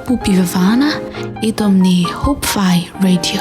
fanompoam-pivavahana eto amin'ny Hope Fi Radio.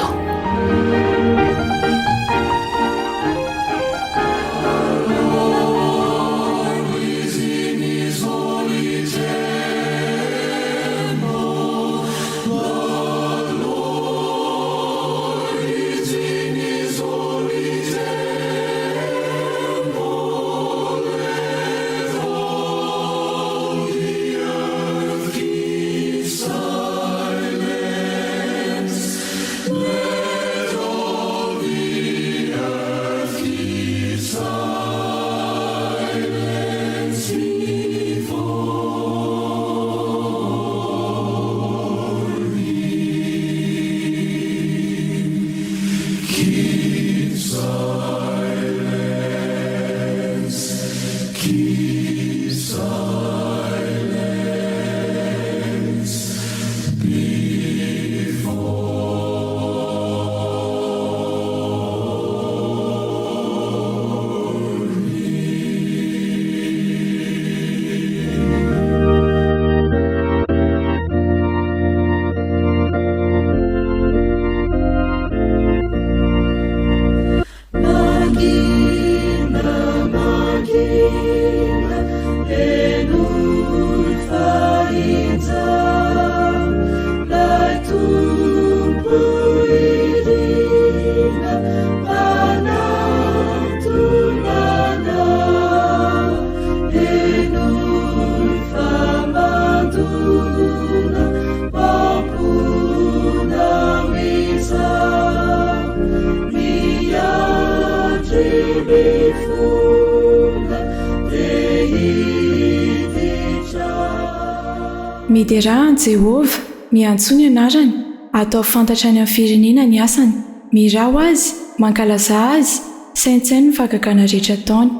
Miderà an'i Jehovah, miantsoa ny anarany, ataovy fantatra any amin'ny firenena ny asany. Mihirà ho azy, mankalazà azy, saintsaino ny fahagagana rehetra ataony.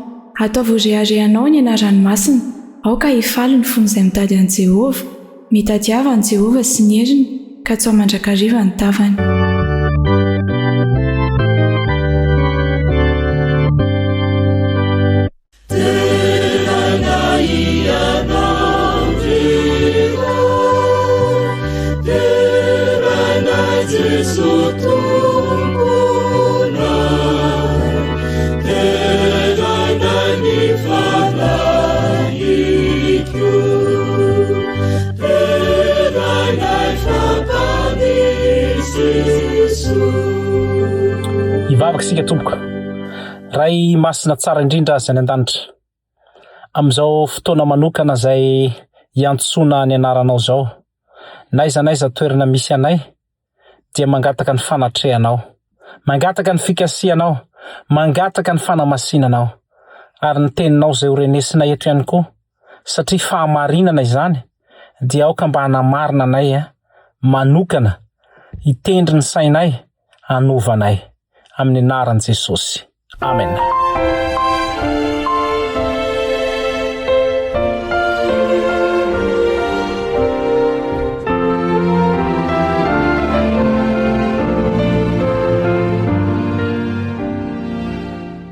Ataovy ho reharehanao ny anarany masina, aoka hifaly ny fon'izay mitady an'i Jehovah. Mitadiava an'i Jehovah sy ny heriny, katsaho mandrakariva ny tavany. Hivavaka isika tompoko. Ray masina tsara indrindra izay any an-danitra. Amin'izao fotoana manokana izay iantsoana ny anaranao izao. N'aiza n'aiza toerana misy anay dia mangataka ny fanatrehanao, mangataka ny fikasihanao, mangataka ny fanamasinanao, ary ny teninao izay ho renesina eto ihany koa, satria fahamarinana izany, dia aoka mba hanamarina anay manokana, hitendry ny sainay, hanova anay. Amin'ny anaran'i Jesosy. Amen.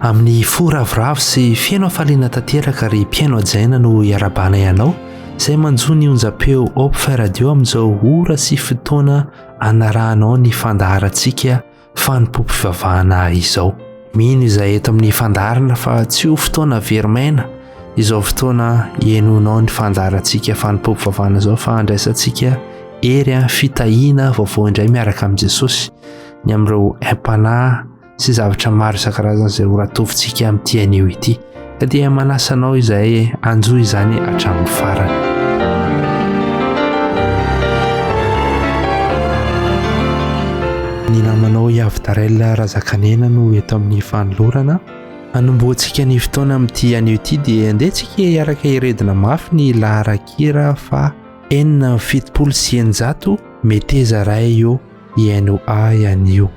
Amin'ny fo ravoravo sy feno hafaliana tanteraka ry mpihaino hajaina no iarabanay anao izay manjo ny onjam-peo Opfa Radio amin'izao ora sy fotoana anarahanao ny fandaharantsika fanompoam-pivavahana izao. Mino izay eto amin'ny fandaharana fa tsy ho fotoana very maina izao fotoana ihainoanao ny fandaharantsika fanompoam-pivavahana izao fa andraisantsika hery fitahiana vaovao indray miaraka amin'i Jesosy ny amin'ireo aim-panahy sy zavatra maro isan-karazany izay ho ratovintsika amin'ity anio ity. Ka dia manasa anao izahay hanjohy izany hatramin'ny farany. Ny namanao Iavidarel Razakanena no eto amin'ny fanolorana. Hanombohantsika ny fotoana amin'ity anio ity dia andeha tsika hiaraka hiredona mafy ny laharan-kira fa 676 meteza ray eo hihaino ahy anio.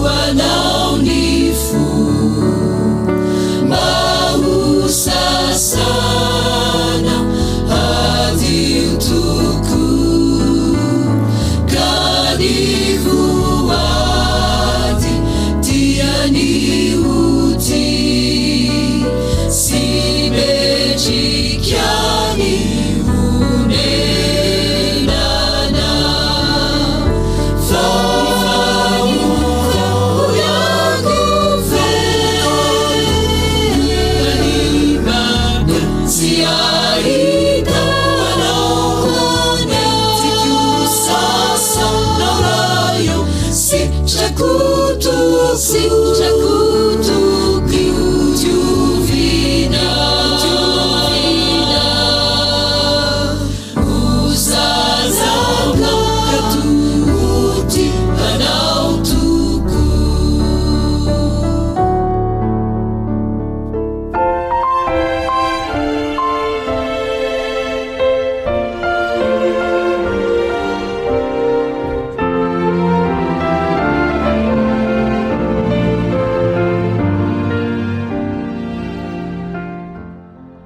anao ny fo mba ho sasana hadio tokoa ka ny ho ady dia ny ho tia sy mendrika ny honenana.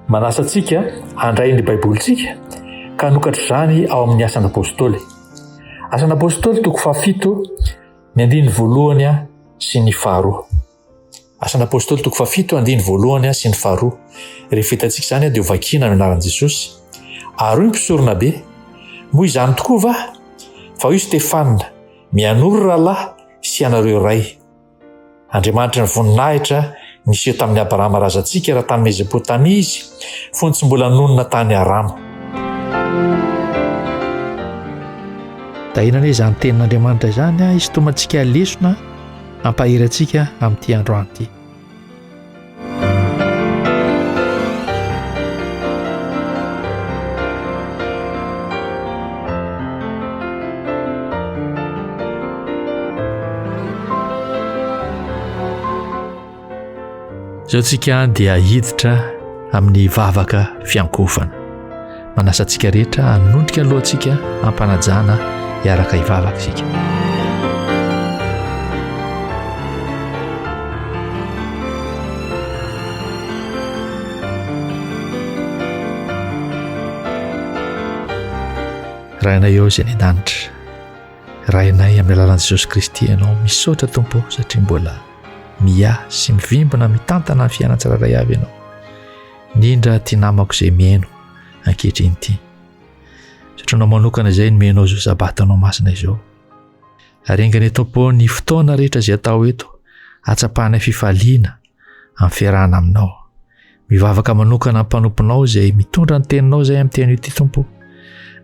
Manasa antsika handray ny Baibolintsika ka hanokatra izany ao amin'ny Asan'ny Apôstôly. Asan'ny Apôstôly toko fahafito, ny andininy voalohany sy ny faharoa. Asan'ny Apôstôly toko fahafito, andininy voalohany sy ny faharoa. Rehefa hitantsika izany dia hovakiana amin'ny anaran'i Jesosy. Ary hoy ny mpisoronabe, Moa izany tokoa va? Fa hoy Stefana, Mianoro rahalahy sy ianareo ray. Andriamanitry ny voninahitra niseho tamin'i Abrahama razantsika raha tany Mezopotamia izy, fony tsy mbola nonina tany Arama. Tahiana anie izany tenin'Andriamanitra izany hisintomantsika lesona hampahery antsika amin'ity androany ity. Izao tsika dia hiditra amin'ny vavaka fiankohofana. Manasa antsika rehetra hanondrika ny lohantsika ampanajana hiaraka hivavaka isika. Rainay eo izay any an-danitra. Rainay amin'ny alalan'i Jesosy Kristy ianao. Misaotra Tompo satria mbola miahy sy mivimbina mitantana ny fiainana tsirairay avy ianao. Indrindra ty namako izay mihaino ankehitriny ity. Satria anao manokana izay nomenao izao sabatanao masina izao. Ary enga anie Tompo ny fotoana rehetra izay atao eto hatsapanay fifaliana amin'ny fiarahana aminao. Mivavaka manokana amin'ny mpanomponao izay mitondra ny teninao izay amin'ny teny ity Tompo.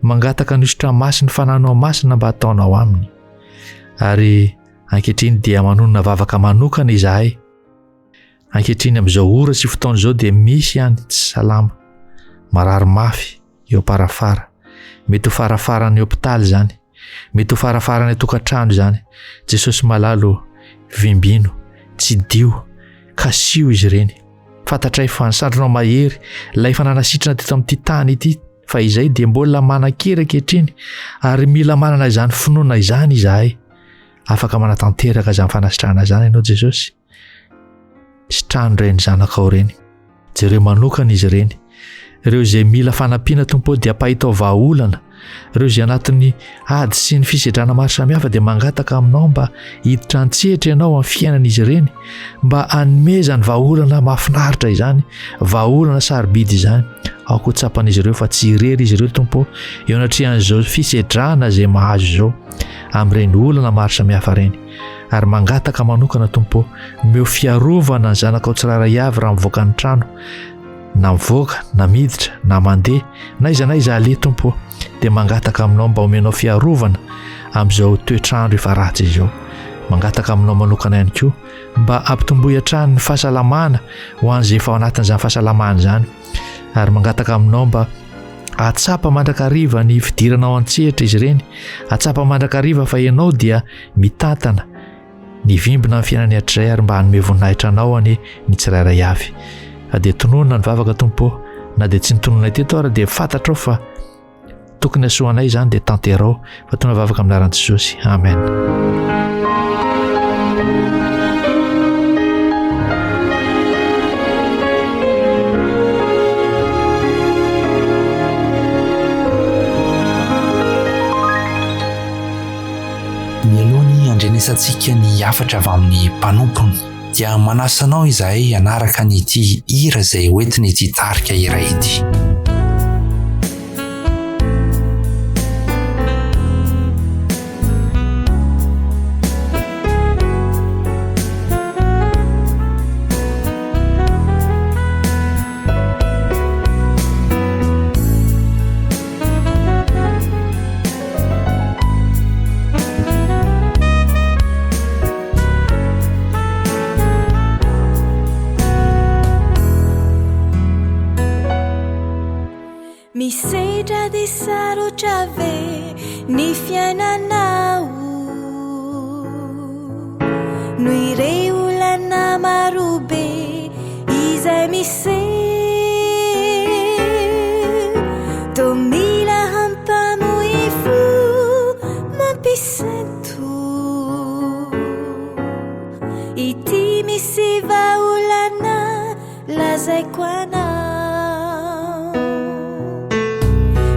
Mangataka ny hosotra masin'ny fananao masina mba hataonao aminy. Ary ankehitriny dia manonona vavaka manokana izahay Ankehitriny amin'izao ora sy fotoana izao dia misy ihany tsy salama, marary mafy eo am-parafara. Mety ho farafaran'ny hopitaly izany, mety ho farafaran'ny tokantrano izany. Jesosy malala ô, vimbino, tsidiho, kasiho izy ireny. Fantatray fa ny sandrinao mahery, ilay efa nanasitrana teto amin'ity tany ity, fa izay dia mbola manan-kery ankehitriny ary mila manana izany finoana izany izahay. Afaka manatanteraka izany fanasitrana izany ianao Jesosy. Sitrano ireny zanakao ireny. Jereo manokana izy ireny. Ireo izay mila fanampiana Tompo dia ampahitao vahaolana. Ireo izay anatin'ny ady sy ny fisedrana maro samihafa dia mangataka aminao mba hiditra an-tsehatra ianao amin'ny fiainan'izy ireny mba hanomezany vahaolana mahafinaritra izany, vahaolana sarobidy izany. Aoka ho tsapan'izy ireo fa tsy irery izy ireo Tompo eo anatrehan'izao fisedrana izay mahazo izao amin'ireny olana maro samihafa ireny. Ary mangataka manokana Tompo ô, omeo fiarovana ny zanakao tsirairay avy raha mivoaka ny trano, na mivoaka, na miditra, na mandeha, na aiza na aiza aleha Tompo ô, dia mangataka aminao mba omenao fiarovana amin'izao toetr'andro efa ratsy izao. Mangataka aminao manokana ihany koa mba ampitomboy hatrany ny fahasalamana ho an'izay efa ao anatin'izany fahasalamana izany. Ary mangataka aminao mba atsapa mandrakariva ny fidiranao an-tsehatra izy ireny, atsapa mandrakariva fa ianao dia mitantana ny vimbina ny fiainany hatrizay ary mba hanome voninahitra anao anie ny tsirairay avy. Fa dia tononina ny vavaka Tompo na dia tsy nitononay teto ara dia fantatrao fa tokony hasoanay izany dia tanterao fa tonga vavaka amin'ny anaran'i Jesosy. Amen. handraisantsika ny hafatra avy amin'ny mpanompony dia manasa anao izahay hanaraka an'ity hira izay hoentin'ity tarika iray ity. Misedra dia sarotra ve ny fiainanao? Noho ireo olana marobe izay miseho, toa mila hampamoy fo mampisento. Ity misy vahaolana Lazaiko anao.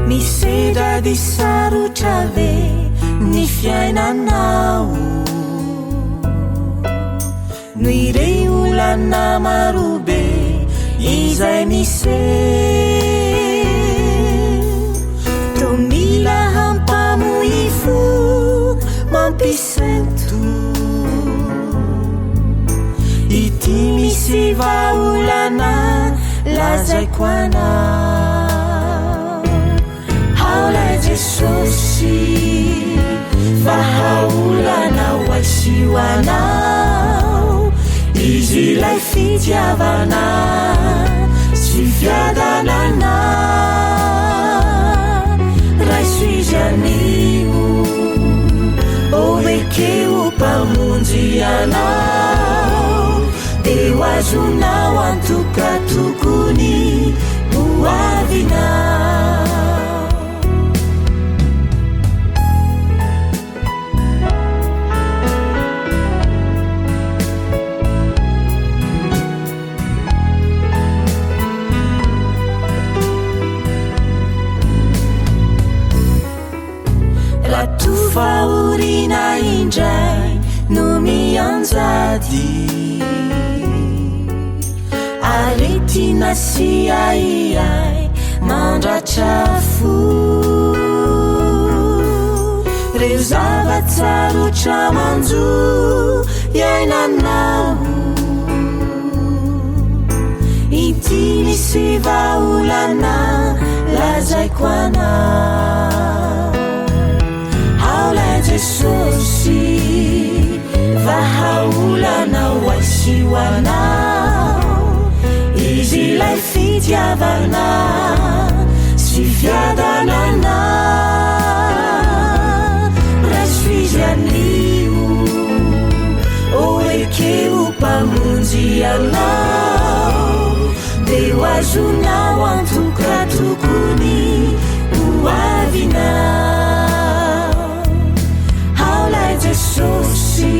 Misedra ady sarotra ve ny fiainanao? Noho ireo olana marobe izay miseho, toa mila hampamoy fo mampisento. Ity misy vahaolana lazaiko anao. Haolay Jesosy, vahaolana ho ahy sy ho anao. Izy ilay fitiavana sy fiadanana. Raiso izy anio, o ekeo Mpamonjy anao, dia ho azonao antoka tokoa ny ho avinao. Raha toa fahoriana indray no mianjady, aretina sy ahiahy mandratra fo, reo zava-tsarotra manjo iainanao, ity misy vahaolana lazaiko anao. Ao ilay Jesosy, vahaolana ho ahy sy ho anao. Izy ilay fitiavana sy fiadanana. Raiso izy anio, o ekeo Mpamonjy anao, dia ho azonao antoka tokoa ny ho avinao. Ao ilay Jesosy,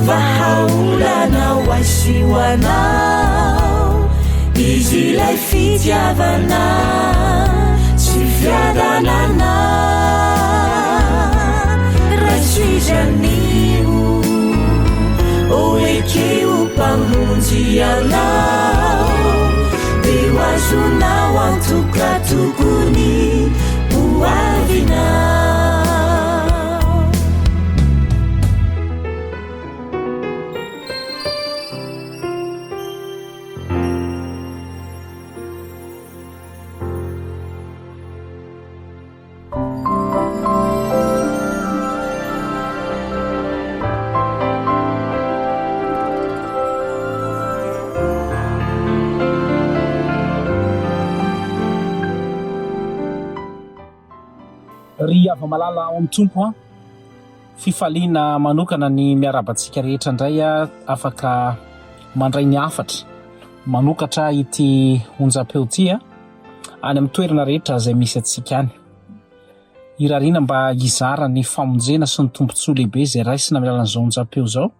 vahaolana ho ahy sy ho anao. Izy ilay fitiavana sy fiadanana. Raiso izy anio, o ekeo Mpamonjy anao, dia ho azonao antoka tokoa ny ho avinao. Ry hava-malala ao amin'ny Tompo a, fifaliana manokana ny miarahaba antsika rehetra indray afaka mandray ny hafatra manokatra ity onjam-peo ity a. any amin'ny toerana rehetra izay misy antsika any. Irariana mba hizara ny famonjena sy ny tombontsoa lehibe izay raisina amin'ny alalan'izao onjam-peo izao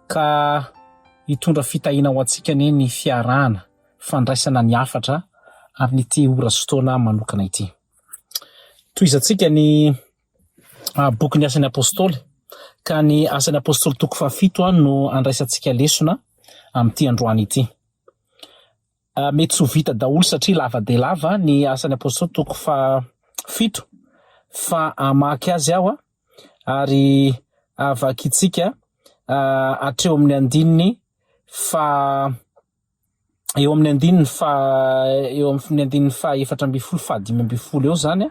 ka hitondra fitahiana ho antsika anie ny fiarahana, fandraisana ny hafatra amin'ity ora sy fotoana manokana ity. Tohizantsika ny bokin'ny Asan'ny Apostoly. Ka ny Asan'ny Apostoly toko fahafito no andraisantsika lesona amin'ity androany ity. Mety tsy ho vita daholo satria lava dia lava ny Asan'ny Apostoly toko fahafito fa hamaky azy aho ary vakintsika hatreo amin'ny andininy faha eo amin'ny andininy faha eo amin'ny andininy faha 14 faha 15 eo zany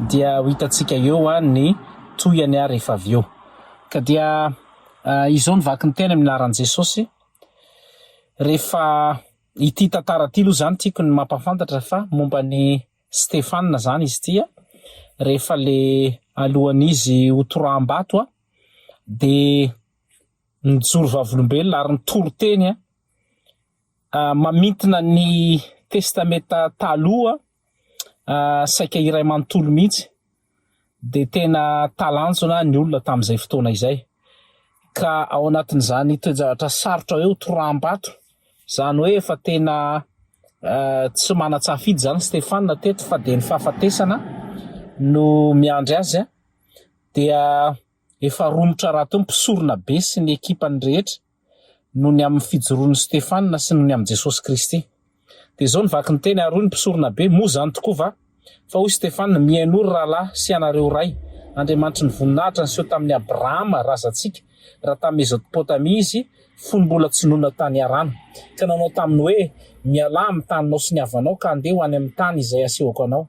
dia ho hitantsika eo ny tohiny rehefa avy eo. Ka dia izao ny vaky ny teny amin'ny anaran'i Jesosy. Rehefa ity tantara ity aloha zany tiako ny mampahafantatra fa momba ny Stefana zany izy ity a, rehefa le alohan'izy ho toraham-bato a, dia nijoro vavolombelona ary nitory teny a, mamintina ny testamenta taloha saika iray manontolo mihitsy dia tena talanjona ny olona tamin'izay fotoana izay. Ka ao anatin'izany toe-javatra sarotra hoe ho toraham-bato, izany hoe efa tena tsy manan-tsafidy izany Stefana teto fa dia ny fahafatesana no miandry azy, dia efa romotra rahateo ny mpisorona be sy ny ekipany rehetra noho ny amin'ny fijoroan'i Stefana sy noho ny amin'i Jesosy Kristy. Dia izao no vaky ny teny, Ary hoy ny mpisoronabe, Moa izany tokoa va? Fa hoy Stefana, Mihainoa, ry rahalahy, sy ianareo ray, Andriamanitry ny voninahitra niseho tamin'i Abrahama razantsika, raha tany Mezopotamia izy, fony mbola tsy nonina tany Harana, ka nanao taminy hoe, Mialà amin'ny taninao sy ny havanao, ka andeha ho any amin'ny tany izay hasehoko anao.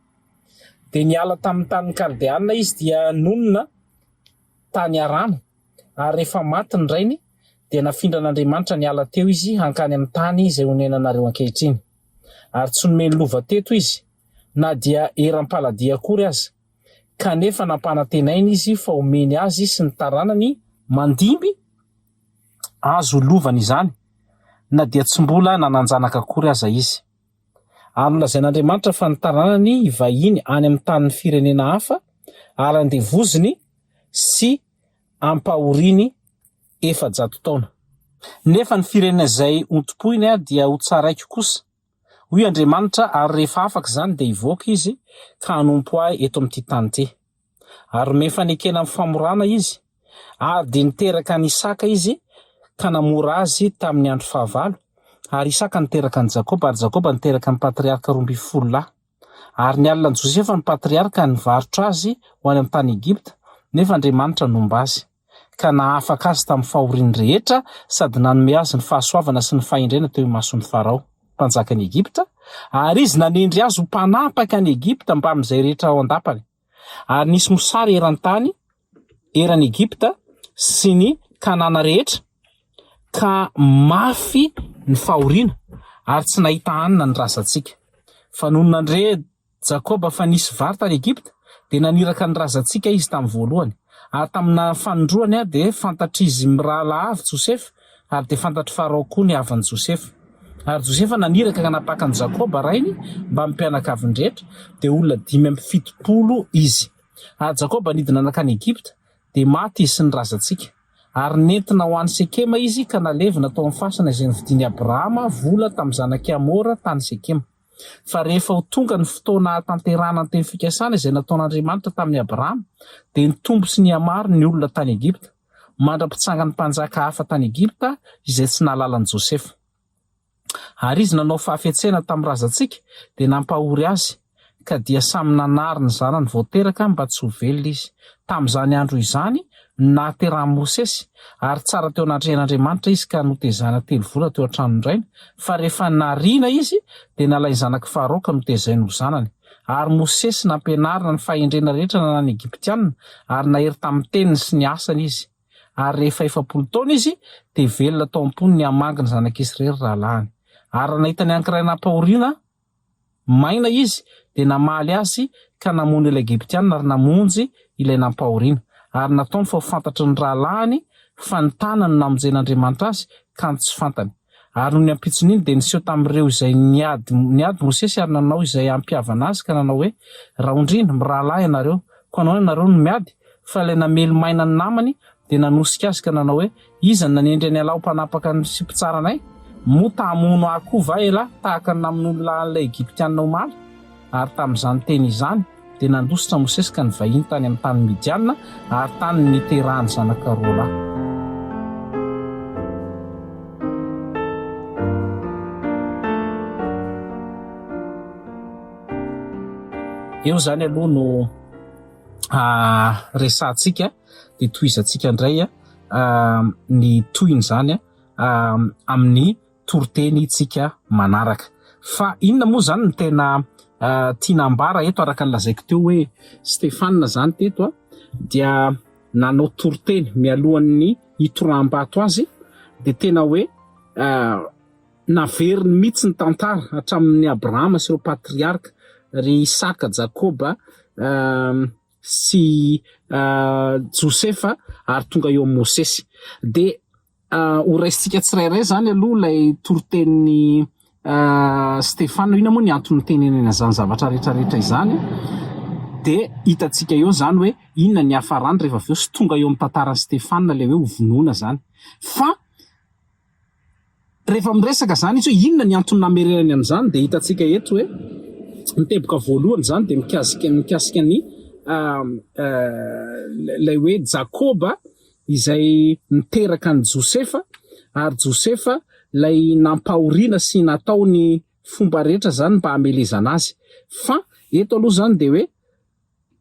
Dia niala tamin'ny tanin'ny Kaldeana izy, dia nonina tany Harana. Ary rehefa maty ny rainy, dia nafindran'Andriamanitra niala teo izy hankany amin'ny tany izay onenanareo ankehitriny. Ary tsy nomeny lova teto izy, na dia eram-paladia akory aza, kanefa nampanantenainy izy fa homeny azy sy ny taranany mandimby azy ho lovany izany, na dia tsy mbola nanan-janaka akory aza izy. Ary nolazain'Andriamanitra fa ny taranany hivahiny any amin'ny tanin'ny firenena hafa, ary handevoziny sy ampahoriany 400 taona. Nefa ny firenena izay hotompoiny dia hotsaraiko kosa, hoy Andriamanitra, ary rehefa afaka izany dia hivoaka izy ka hanompo Ahy eto amin'ity tany ity. Ary nomeny fanekena amin'ny famorana izy, ary dia niteraka an'i Isaka izy ka namora azy tamin'ny andro fahavalo, ary Isaka niteraka an'i Jakoba, ary Jakoba niteraka ny patriarka 12 lahy. Ary nialona an'i Josefa ny patriarka nivarotra azy ho any amin'ny tany Egypta, nefa Andriamanitra nomba azy, ka nahafaka azy tamin'ny fahoriany rehetra sady nanome azy ny fahasoavana sy ny fahendrena teo imason'i Farao, mpanjakan'i Egypta, ary izy nanendry azy ho mpanapaka an'i Egypta mbamin'izay rehetra ao an-dapany. Ary nisy mosary eran-tany, eran'i Egypta sy ny Kanana rehetra, ka mafy ny fahoriana, ary tsy nahita hanina ny razantsika. Fa nony nandre Jakoba fa nisy vary tany Egypta, dia naniraka ny razantsika izy tamin'ny voalohany. Ary tamin'ny fanindroany dia fantatr'izy mirahalahy avy Josefa, ary dia fantatr'i Farao koa ny havan'i Josefa. Ary Josefa naniraka ka nampaka an'i Jakoba rainy mbamin'ny mpianakaviny rehetra, dia olona 75 izy. Ary Jakoba nidina nankany Egypta, dia maty izy sy ny razantsika. Ary nentina ho any Sekema izy ka nalevina tao amin'ny fasana izay novidian'i Abrahama vola tamin'ny zanak'i Hamora tany Sekema. Fa rehefa ho tonga ny fotoana hahatanterahana ny teny fikasana izay nataon'Andriamanitra tamin'i Abrahama, dia nitombo sy nihamaro ny olona tany Egypta, mandra-pitsangan'ny mpanjaka hafa tany Egypta izay tsy nahalala an'i Josefa. Ary izy nanao fahafetsena tamin'ny razantsika, dia nampahory azy, ka dia samy nanary ny zanany vao teraka mba tsy ho velona izy. Tamin'izany andro izany no nahaterahan'i Mosesy, ary tsara teo anatrehan'Andriamanitra izy ka notezana telo volana teo an-tranon-drainy, fa rehefa nariana izy, dia nalain'ny zanak'i Farao ka notezainy ho zanany. Ary Mosesy nampianarina ny fahendrena rehetra nanan'ny Egyptiana, ary nahery tamin'ny teniny sy ny asany izy. Ary rehefa 40 taona izy, dia velona tao am-pony ny hamangy ny zanak'Israely rahalahiny. Ary raha nahita ny anankiray nampahoriana maina izy, dia namaly azy ka namono ilay Egyptiana ary namonjy ilay nampahoriana. Ary nataony fa ho fantatry ny rahalahiny fa ny tanany no namonjen'Andriamanitra azy, kanjo tsy fantany. Ary nony ampitson'iny dia niseho tamin'ireo izay niady niady Mosesy ary nanao izay hampihavana azy ka nanao hoe, Raondriana, mirahalahy ianareo, koa nahoana ianareo no miady? Fa ilay namely maina ny namany dia nanosika azy ka nanao hoe, Iza no nanendry an'ialahy ho mpanapaka sy mpitsara anay? Moa ta hamono ahy koa va ialahy, tahaka ny namonoan'ilahy an'ilay Egyptiana omaly? Ary tamin'izany teny izany, Dia nandositra Mosesy ka nivahiny tany amin'ny tany Midiana, ary tany niterahany zanaka roalahy. Eo izany aloha no resahantsika, dia tohizantsika indray ny tohin'izany amin'ny toriteny tsika manaraka. Fa inona moa izany no tena tiana ambara eto araka ny lazaiko teo hoe Stefana izany teto dia nanao toriteny mialohan'ny hitoraham-bato azy dia tena hoe naveriny mihitsy ny tantara hatramin'ny Abrahama sy ireo patriarka ry Isaka, Jakoba, sy Josefa ary tonga eo amin'i Mosesy. Dia ho raisintsika tsirairay izany aloha ilay toritenin'i Stefana. Inona moa ny antony nitenenany an'izany zavatra rehetrarehetra izany? Dia hitantsika eo izany hoe inona ny hiafarany rehefa avy eo sy tonga eo amin'ny tantaran'i Stefana ilay hoe hovonoina izany. Fa Rehefa miresaka izany izy hoe inona ny antony namerenany an'izany dia hitantsika eto hoe ny teboka voalohany izany dia mikasika mikasika ny ilay hoe Jakoba izay niteraka an'i Josefa ary Josefa ilay nampahoriana sy natao ny fomba rehetra izany mba hamelezana azy. Fa eto aloha izany dia hoe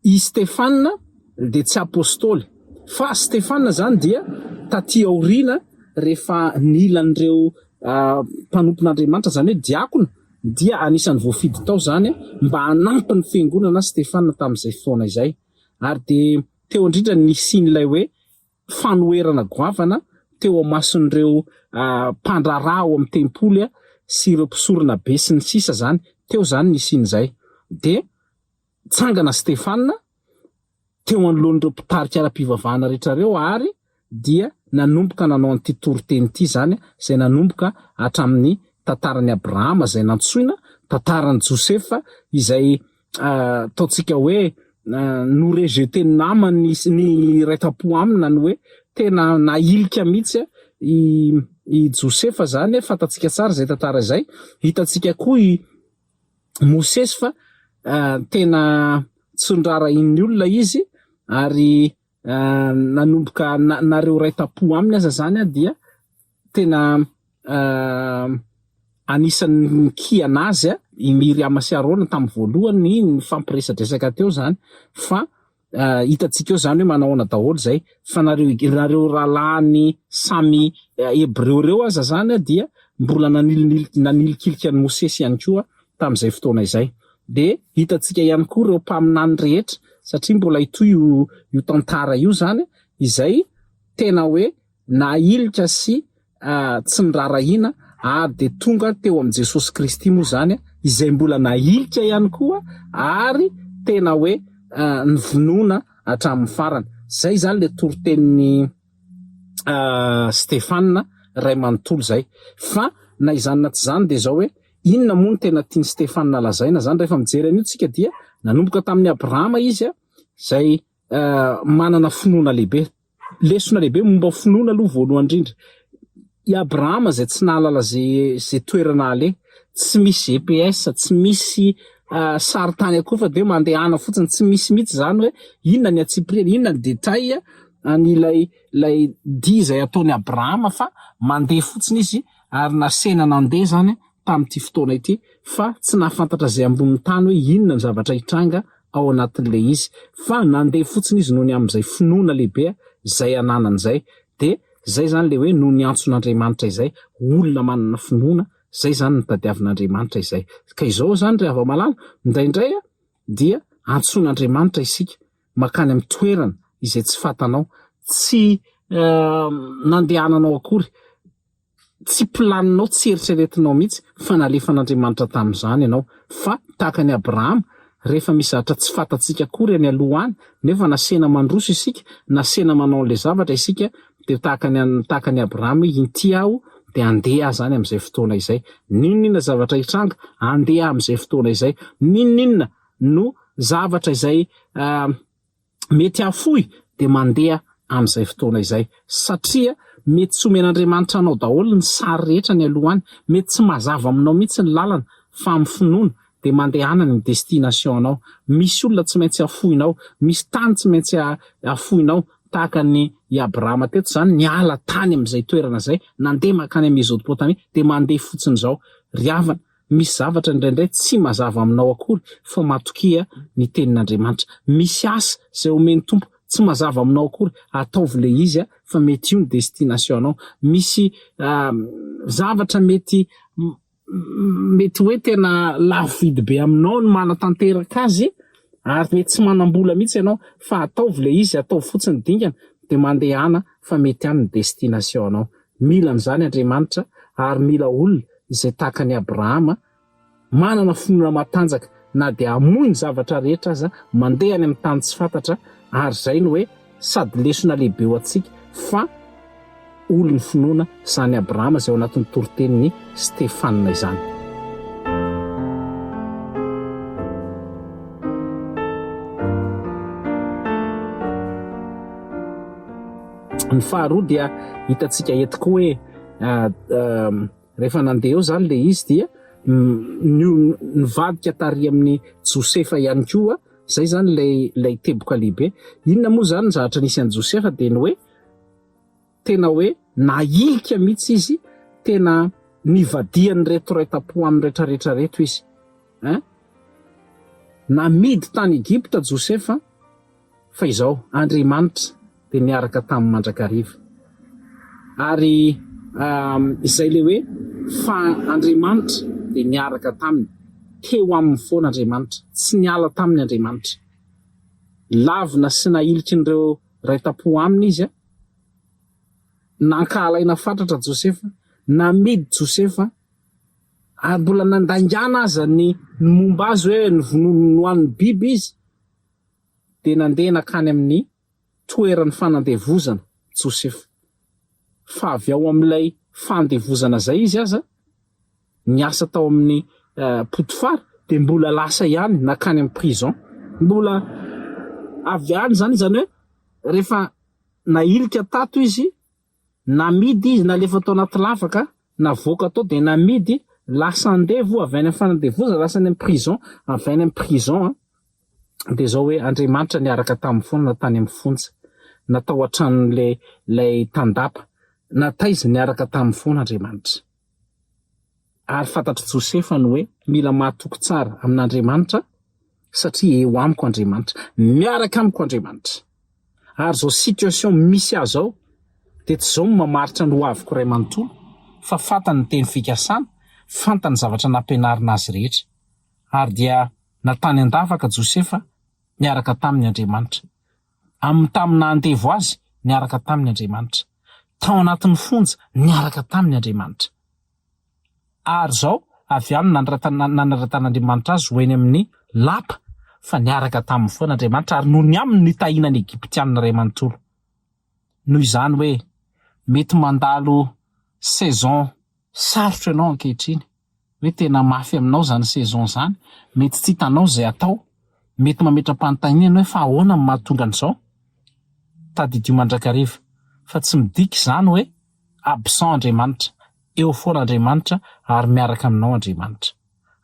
I Stefana dia tsy apostoly, fa Stefana izany dia taty aoriana rehefa nila an'ireo mpanompon'Andriamanitra, izany hoe diakona, dia anisan'ny voafidy tao izany mba hanampy ny fiangonana Stefana tamin'izay fotoana izay. Ary dia teo indrindra ny nisian'ilay hoe fanoherana goavana teo amason'ireo mpandraharaha ao amin'ny tempoly sy ireo mpisorona be sy ny sisa izany, teo izany nisian'izay. Dia Nitsangana Stefana teo anoloan'ireo mpitarika ara-pivavahana rehetra ireo ary dia nanomboka nanao an'ity toriteny ity izany, izay nanomboka hatramin'ny tantaran'i Abrahama izay nantsoina, tantaran'i Josefa izay ataontsika hoe no-rejeter-n'ny namany sy ny iray tam-po aminy na ny hoe tena nahilika mihitsy i i Josefa izany, fantatsika tsara izay tantara izay. Hitantsika koa i Mosesy fa tena tsy noraharahian'ny olona izy ary nanomboka nareo iray tampo aminy aza zany dia tena anisan'ny nikihana azy i Miriama sy Arona tamin'ny voalohany nifampiresadresaka teo zany fa Hitantsika eo izany hoe manahoana daholo izay, fa nareo nareo rahalahiny samy Hebreo ireo aza izany dia mbola nanilikilika an'i Mosesy ihany koa tamin'izay fotoana izay. Dia hitantsika ihany koa ireo mpaminany rehetra, satria mbola hitohy io io tantara io izany, izay tena hoe nahilika sy tsy niraharahiana ary dia tonga teo amin'i Jesosy Kristy moa izany izay mbola nahilika ihany koa ary tena hoe nivonoana hatramin'ny farany. Izay izany ilay toritenin'i Stefana iray manontolo izay. Fa na izany na tsy izany dia izao hoe inona moa no tena tian'i Stefana lazaina izany? Rehefa mijery an'io tsika dia nanomboka tamin'i Abrahama izy izay manana finoana lehibe. Lesona lehibe momba ny finoana aloha voalohany indrindra. I Abrahama izay tsy nahalala ze ze toerana aleha, tsy misy GPS, tsy misy sarintany akory fa dia hoe mandehana fotsiny, tsy misy mihitsy izany hoe inona ny antsipiriany, inona ny détail an'ilay ilay dia izay ataon'i Abrahama fa mandeha fotsiny izy ary nasena nandeha izany tamin'ity fotoana ity fa tsy nahafantatra izay ambonin'ny tany hoe inona ny zavatra hitranga ao anatin'ilay izy fa nandeha fotsiny izy noho ny amin'izay finoana lehibe izay ananany izay dia izay izany ilay hoe noho ny antson'Andriamanitra izay olona manana finoana izay izany no tadiavin'Andriamanitra izay ka izao izany ry hava-malala indraindray dia antsoin'Andriamanitra isika mankany amin'ny toerana izay tsy fatanao tsy nandehananao akory Tsy planinao, tsy eritreretinao mihitsy fa nalefan'Andriamanitra tamin'izany ianao. Fa tahaka an'i Abrahama, rehefa misy zavatra tsy fantatsika akory any aloha any, nefa nasena mandroso isika, nasena manao an'ilay zavatra isika, dia tahaka ny tahaka an'i Abrahama hoe inty aho, dia handeha aho izany amin'izay fotoana izay. N'inon'inona zavatra hitranga, handeha aho amin'izay fotoana izay. N'inon'inona no zavatra izay mety hahafoy dia mandeha amin'izay fotoana izay satria mety tsy omen'Andriamanitra anao daholo ny sary rehetra any aloha any, mety tsy mazava aminao mihitsy ny lalana fa amin'ny finoana. Dia mandehana ny destination anao. Misy olona tsy maintsy afoinao, misy tany tsy maintsy afoinao, tahaka ny i Abrahama teto izany niala tany amin'izay toerana izay, nandeha mankany Mesopotamia, dia mandeha fotsiny izao. Ry havana, misy zavatra indraindray tsy mazava aminao akory fa matokia ny tenin'Andriamanitra. Misy asa izay omen'ny Tompo tsy mazava aminao akory, ataovy ilay izy fa mety io ny destination anao. Misy zavatra mety mety hoe tena lafo vidy be aminao ny manatanteraka azy ary mety tsy manam-bola mihitsy ianao fa ataovy ilay izy, ataovy fotsiny ny dingana dia mandehana fa mety any ny destination anao. Mila an'izany Andriamanitra ary mila olona izay tahaka an'i Abrahama manana finoana matanjaka na dia hamoy ny zavatra rehetra aza, mandeha any amin'ny tany tsy fantatra ary izay no hoe sady lesona lehibe ho antsika fa olon'ny finoana izany Abrahama izay ao anatin'ny toritenin'i Stefana izany. Ny faharoa dia hitantsika eto koa hoe rehefa nandeha eo izany ilay izy dia nivadika tary amin'i Josefa ihany koa, izay izany ilay teboka lehibe. Inona moa izany ny zavatra nisy an'i Josefa dia ny hoe Tena hoe nahilika mihitsy izy, tena nivadihan'ireto ray tampo aminy retraretra reto izy. Hein? Namidy tany Egypta Josefa, fa izao, Andriamanitra dia niaraka taminy mandrakariva. Ary izay ilay hoe fa Andriamanitra dia niaraka taminy, teo aminy foana Andriamanitra, tsy niala taminy Andriamanitra. Lavina sy nahilikin'ireo ray tampo aminy izy, Nankahalaina fatratra Josefa, namidy Josefa, ary mbola nandaingana aza ny momba azy hoe novonoiny nohanin'ny biby izy, dia nandeha nankany amin'ny toeran'ny fanandevozana Josefa. Fa avy ao amin'ilay fandevozana izay izy aza, niasa tao amin'ny Potifara, dia mbola lasa ihany nankany amin'ny prison. Mbola avy any izany, izany hoe rehefa Nahilika tato izy, namidy izy, nalefa tao anaty lavaka, navoaka tao dia namidy, lasa andevo, avy any amin'ny fanandevozana lasa any amin'ny prison, avy any amin'ny prison an, dia izao hoe Andriamanitra niaraka taminy foana na tany amin'ny fonja, na tao an-tranon'ilay ilay tandapa, na taiza niaraka taminy foana Andriamanitra. Ary fantatr'i Josefa ny hoe mila mahatoky tsara amin'Andriamanitra satria eo amiko Andriamanitra, miaraka amiko Andriamanitra. Ary izao situation misy ahy izao dia tsy izao no mamaritra ny hoaviko iray manontolo fa fantany ny teny fikasana, fantany ny zavatra nampianarina azy rehetra. Ary dia na tany an-davaka Josefa niaraka taminy Andriamanitra. Amin'ny tamin'ny naha andevo azy niaraka taminy Andriamanitra. Tao anatin'ny fonja niaraka taminy Andriamanitra. Ary izao, avy any nandratan'Andriamanitra azy ho eny amin'ny lapa, fa niaraka taminy foana Andriamanitra, ary noho ny aminy nitahiana ny Egyptiana iray manontolo. Noho izany hoe, mety mandalo saison sarotra ianao ankehitriny, hoe tena mafy aminao izany saison izany, mety tsy hitanao izay atao, mety mametra-panontaniana ianao hoe fa ahoana no mahatonga an'izao? Tadidio mandrakariva fa tsy midika izany hoe absent Andriamanitra, eo foana Andriamanitra ary miaraka aminao Andriamanitra.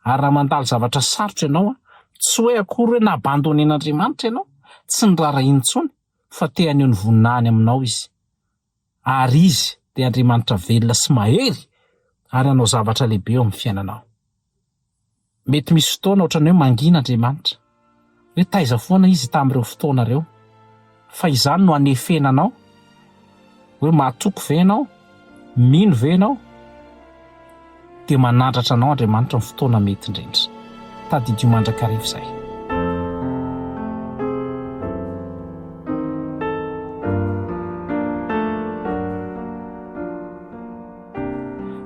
Ary raha mandalo zavatra sarotra ianao, tsy hoe akory hoe n'abandonner-n'Andriamanitra ianao, tsy niraharahiany intsony fa te haneho ny voninahiny aminao Izy. Ary Izy dia Andriamanitra velona sy mahery ary hanao zavatra lehibe eo amin'ny fiainanao. Mety misy fotoana ohatran'ny hoe mangina Andriamanitra, hoe taiza foana Izy tamin'ireo fotoana ireo. Fa izany no anefena anao, hoe mahatoky ve ianao? Mino ve ianao? Dia manandratra anao Andriamanitra amin'ny fotoana mety indrindra. Tadidio mandrakariva izay.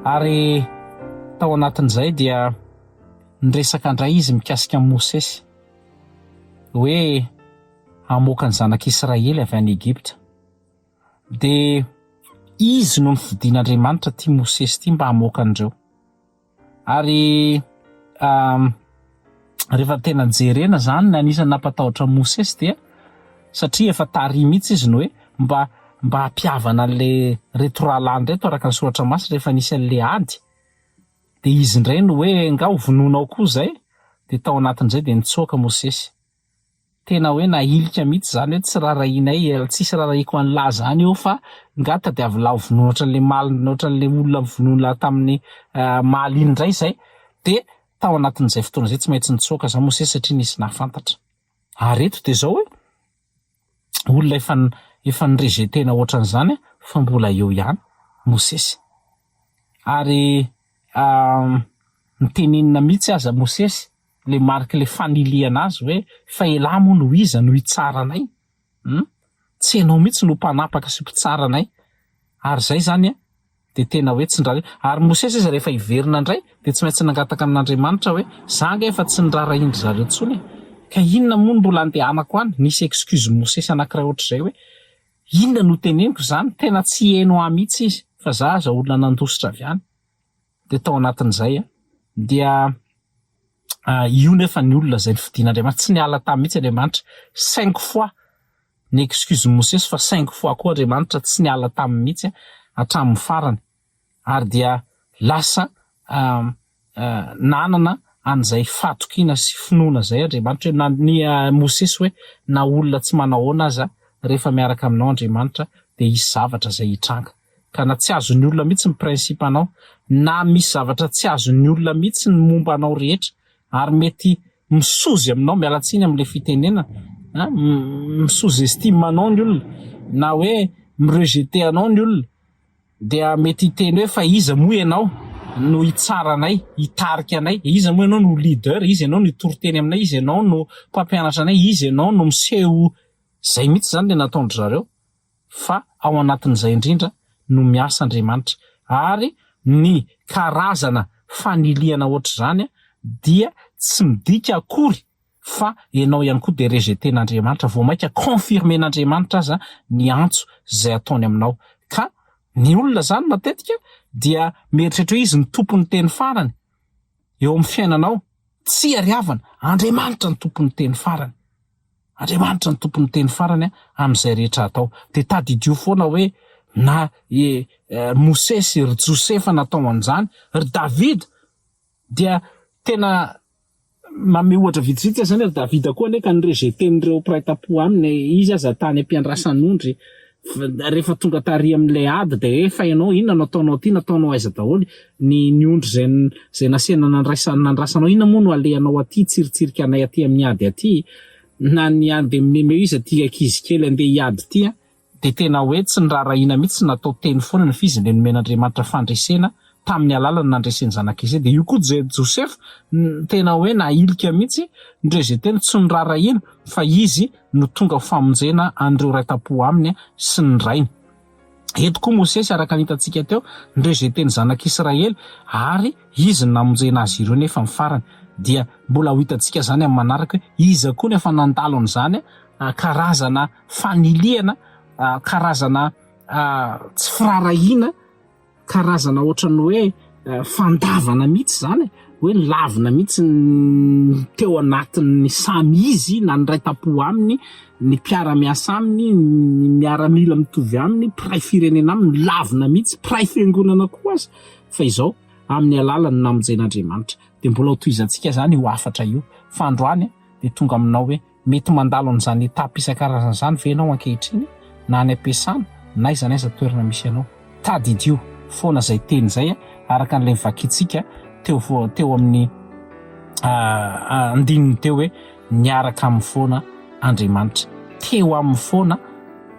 Ary tao anatin'izay dia niresaka indray izy mikasika an'i Mosesy, hoe hamoaka ny zanak'Israely avy any Egypta. Dia izy no nofidin'Andriamanitra ity Mosesy ity mba hamoaka an'ireo. Ary rehefa tena jerena izany ny anisan'ny nampatahotra an'i Mosesy dia satria efa tary mihitsy izy ny hoe mba mba hampihavana an'ilay reto rahalahiny ireto araka ny soratra masina rehefa nisy an'ilay ady dia izy indray no hoe nga ho vonoinao koa izay? Dia tao anatin'izay dia nitsoaka Mosesy. Tena hoe nahilika mihitsy izany hoe tsy rarahianay, tsisy rarahiko an'lah izany eo fa nga tadiavin'lah ho vonoina ohatran'le maly ohatran'le olona novonoin'lah tamin'ny maly iny indray izay. Dia tao anatin'izay fotoana izay tsy maintsy nitsoaka izany Mosesy satria nisy nahafantatra. Ary eto dia izao hoe olona efa efa ni-rejeter-na ohatran'izany fa mbola eo ihany Mosesy. Ary nitenenina mihitsy aza Mosesy le mariky le fanilihana azy hoe fa elah moa no iza no hitsara anay hum tsy enao mihitsy no mpanapaka sy mpitsara anay ary zay zany an de tena hoe tsy niraharahiana ary Mosesy aza rehefa hiverina indray de tsy maintsy nangataka amin'Andriamanitra hoe za ange efa tsy niraharahian-dry zareo intsony e ka inona moa no mbola andehanako any nisy excuse Mosesy anakiray ohatr'izay hoe inona no teneniko zany tena tsy heno ahy mihitsy izy fa za aza olona nandositra avy any dia tao anatin'izay dia io nefa ny olona izay nofidin'Andriamanitra, tsy niala taminy mihitsy Andriamanitra, cinq fois ny excuse Mosesy fa cinq fois koa Andriamanitra tsy niala taminy mihitsy hatramin'ny farany ary dia lasa nanana an'izay fahatokiana sy finoana izay Andriamanitra hoe na ny Mosesy hoe na olona tsy manahoana aza rehefa miaraka aminao Andriamanitra dia hisy zavatra izay hitranga. Ka na tsy azon'ny olona mihitsy ny principe anao, na misy zavatra tsy azon'ny olona mihitsy ny momba anao rehetra, ary mety misozy aminao, miala tsiny amin'ilay fitenenana, an, mi-sous estime anao ny olona, na hoe mi-rejeter anao ny olona, dia mety hiteny hoe fa iza moa ianao no hitsara anay, hitarika anay, iza moa ianao no ho leader, iza ianao no hitory teny aminay, iza ianao no mpampianatra anay, iza ianao no miseho, izay mihitsy izany ilay nataon-dry zareo. fa ao anatin'izay indrindra no miasa Andriamanitra ary ny karazana fanilihana ohatr'izany dia tsy midika akory fa ianao ihany koa dia rejeter-n'Andriamanitra, vao mainka confirmer-n'Andriamanitra aza ny antso izay ataony aminao. Ka ny olona izany matetika dia mieritreritra hoe izy no tompon'ny teny farany eo amin'ny fiainanao, tsia ry havana, Andriamanitra no tompon'ny teny farany. Andriamanitra no tompon'ny teny farany amin'izay rehetra atao. Dia tadidio foana hoe na i Mosesy, ry Josefa natao an'izany, ry Davida dia tena manome ohatra vitsivitsy aho izany, ry Davida koa anie ka ni-rejeter-n'ireo mpiray tampo aminy, izy aza tany am-piandrasan'ondry, rehefa tonga tary amin'ilay ady dia hoe fa ianao inona no ataonao aty, nataonao aiza daholo ny ny ondry izay izay nasiana nandraisa nandrasanao, inona moa no alehanao aty hitsiritsirika anay aty amin'ny ady aty, na ny andeha mimeme iza ity ankizy kely andeha hiady ity an, dia tena hoe tsy niraharahiana mihitsy natao teny foana ny f'izy ilay nomen'Andriamanitra fandresena tamin'ny alalany nandresen'ny zanak'Israely, dia io koa Josefa tena hoe nahilika mihitsy ny rejeter-ny tsy noraharahiana fa izy no tonga ho famonjena an'ireo iray tampo aminy sy ny rainy. Eto koa Mosesy araka ny hitantsika teo, ni-rejeter ny zanak'Israely ary izy no namonjena azy ireo nefa ny farany dia mbola ho hitantsika izany amin'ny manaraka hoe iza koa no efa nandalo an'izany karazana fanilihana, karazana tsy firaharahiana Karazana ohatran'ny hoe fandavana mihitsy izany e, hoe nolavina mihitsy ny teo anatin'ny samy izy na ny iray tampo aminy, ny mpiara-miasa aminy, ny miaramila mitovy aminy, mpiray firenena aminy, nolavina mihitsy, mpiray fiangonana koa aza, fa izao amin'ny alalan'ny namonjen'Andriamanitra. Dia mbola ho tohizantsika izany io hafatra io, fa androany dia tonga aminao hoe Mety mandalo an'izany étape isan-karazany izany ve ianao ankehitriny, na any am-piasana, na aiza na aiza toerana misy anao? Tadidio foana izay teny izay, araka an'ilay novakintsika teo teo amin'ny andininy teo hoe niaraka aminy foana Andriamanitra. Teo aminy foana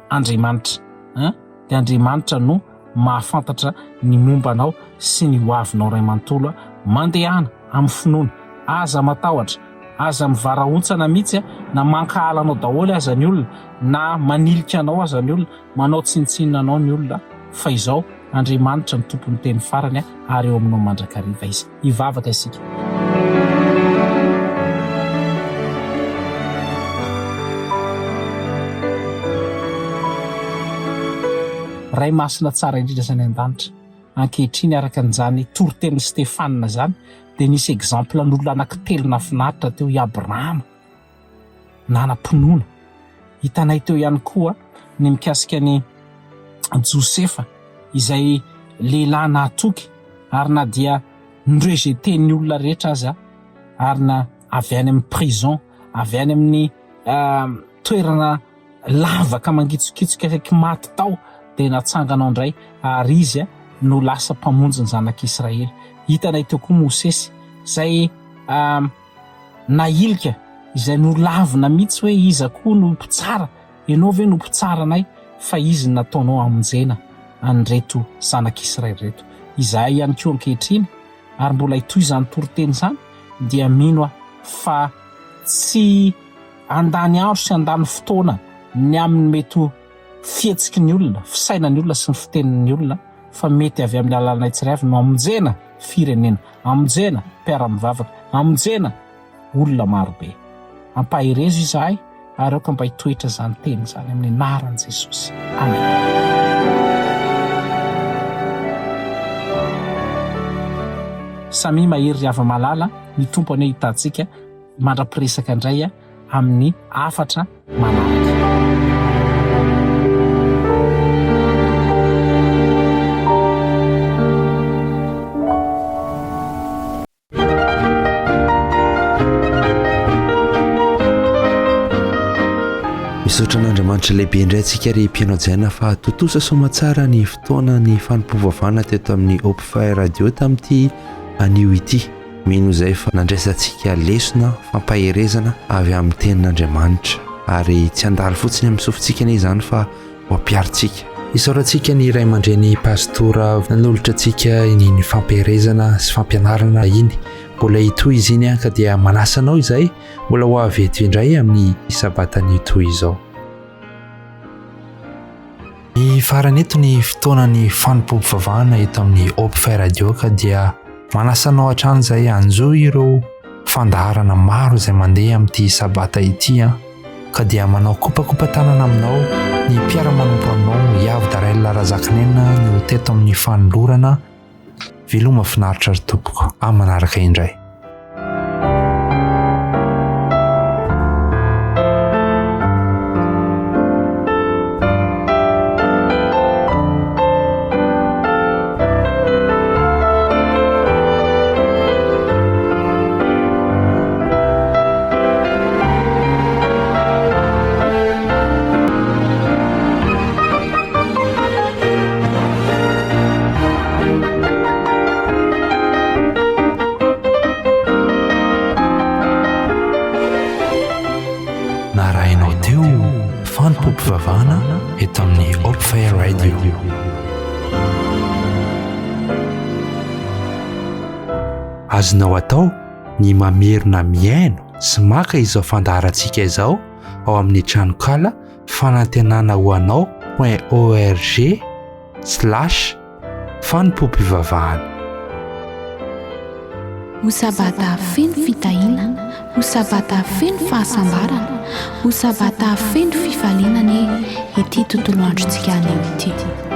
Andriamanitra. Hein? Dia Andriamanitra no mahafantatra ny momba anao sy ny hoavinao ray manontolo. Mandehana amin'ny finoana. Aza matahotra. Aza mivarahontsana mihitsy na mankahala anao daholo aza ny olona, na manilika anao aza ny olona, manao tsinontsinona anao ny olona, fa izao, Andriamanitra no tompon'ny teny farany ary eo aminao mandrakariva Izy. Hivavaka isika. Ray masina tsara indrindra izay any an-danitra, ankehitriny araka an'izany toritenin'i Stefana izany dia nisy exemple n'olona anankitelo nahafinaritra teo, i Abrahama nanam-pinoana, hitanay teo ihany koa ny mikasika an'i Josefa izay lehilahy nahatoky ary na dia ni-rejeter-n'ny olona rehetra aza ary na. avy any amin'ny prison, avy any amin'ny toerana lavaka mangitsokitsoka akaiky maty tao dia natsanganao indray ary izy no lasa mpamonjy ny zanak'Israely. Hitanay teo koa Mosesy izay nahilika, izay nolavina mihitsy hoe iza koa no mpitsara, ianao ve no mpitsara anay fa izy no nataonao hamonjena an'ireto zanak'Israely ireto. Izahay ihany koa ankehitriny ary mbola hitohy izany toriteny izany dia mino aho fa tsy handany andro sy handany fotoana ny amin'ny mety ho fihetsiky ny olona, fisainan'ny olona sy ny fitenin'ny olona fa mety avy amin'ny alalanay tsirairay avy no hamonjena firenena, hamonjena mpiara-mivavaka, hamonjena olona marobe. Ampaherezo izahay ary aoka mba hitoetra izany teny izany amin'ny anaran'i Jesosy. Amen. Samia mahery ry hava-malala, ny Tompo anie hitantsika mandra-piresaka indray amin'ny hafatra manaraka. Misaotra an'Andriamanitra lehibe indray antsika ry mpihaino hajaina fa tontosa soamatsara ny fotoana ny fanompoam-pivavahana teto amin'ny Hope Fire Radio tamin'ity anio ity. Mino izay fa nandraisantsika lesona fampaherezana avy amin'ny tenin'Andriamanitra ary tsy handalo fotsiny amin'ny sofintsika anie izany fa ho ampiharintsika. Isaorantsika ny ray aman-dreny pastora nanolotra antsika iny fampiherezana sy fampianarana iny. Mbola hitohy izy iny ka dia manasa anao izay mbola ho avy eto indray amin'ny sabata anio toy izao. Mifarana eto ny fotoanan'ny fanompoam-pivavahana eto amin'ny Hope Fire Radio ka dia manasa anao hatrany izay hanjohy ireo fandaharana maro izay mandeha amin'ity sabata ity an. Ka dia manao kopakopa-tanana aminao ny mpiara-manompo aminao Iavo Darel Razakinena no teto amin'ny fanolorana Veloma finaritra ry tompoko, amin'ny manaraka indray. Narahinao teo fanompoam-pivavahana eto amin'ny Hope Fire Radio. Azonao atao ny mamerina mihaino sy maka izao fandaharantsika izao ao amin'ny tranonkala fanantenana ho anao point org slash fanompoam-pivavahana. Ho Sabata feno fitahiana, ho Sabata feno fahasambarana, ho Sabata feno fifaliana anie ity tontolo androntsika anio ity.